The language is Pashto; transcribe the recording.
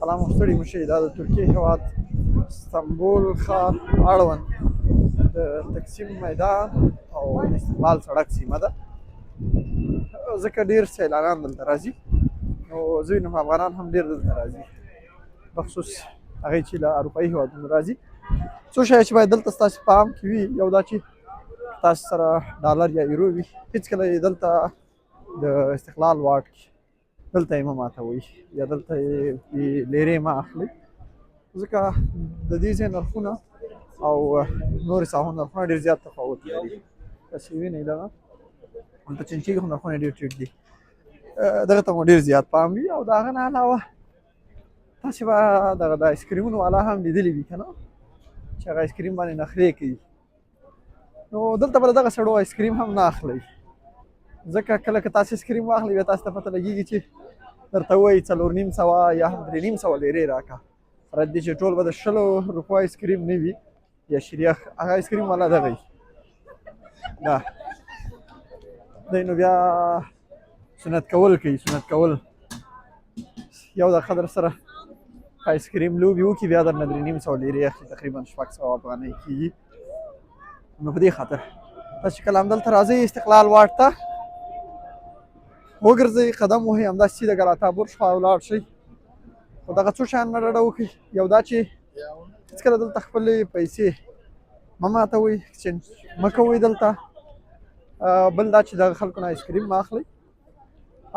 سلام او ستړي مه شئ. دا د ترکیې هېواد استانبول ښار اړوند د تقسیم میدان او استقلال سړک سیمه ده، ځکه ډېر سیلانان دلته راځي، نو زه وینم افغانان هم ډېر دلته راځي، بخصوص هغوی چې له اروپایي هېوادونو راځي. څو شیان چې باید دلته ستاسو پام کې وي، یو دا چې تاسو سره ډالر یا یورو وي، هېڅکله یې دلته د استقلال واټ کې دلته یې مه ماتوئ یا دلته یې لیرې مه اخلئ، ځکه د دې ځای نرخونه او نورې ساحو نرخونه ډېر زیات تفاوت لري. تاسې وینئ دغه دلته چنچېږي، خو نرخونه ډېر ټیټ دي. دغه ته مو ډېر زیات پام وي. او د هغه نه علاوه تاسې به دغه د آیسکریمونو والا هم لیدلي وي که نه، چې هغه آیسکریم باندې نخرې کوي. نو دلته به دغه سړو آیسکریم هم نه اخلئ، ځکه کله که تاسې آیسکریم واخلئ بیا تاسو ته پته لګېږي چې درته وایي 450 یا هم 350 لیرې راکړه، سره دې چې ټول به د 20 روپو آیسکریم نه وي یا شیریخ، هغه آیسکریم والا دغه وي. دا دی نو بیا سنت کول کوي، سنت کول یو د قدر سره آیسکریم لوبې وکړي، بیا درنه 350 لیرې اخلي، تقریبا 600 افغانۍ کېږي. نو په دې خاطر تاسو چې کله همدلته راځئ استقلال واټ ته وګرځئ، قدم وهئ، همداسې سیده ګلاتا برج خوا ولاړ شئ، خو دغه څو شیان نه ډډه وکړئ. یو دا چې هېڅکله دلته خپلې پیسې مه ماتوئ، اکسچینج مه کوئ دلته. بل دا چې دغه خلکو نه آیسکریم مه اخلئ.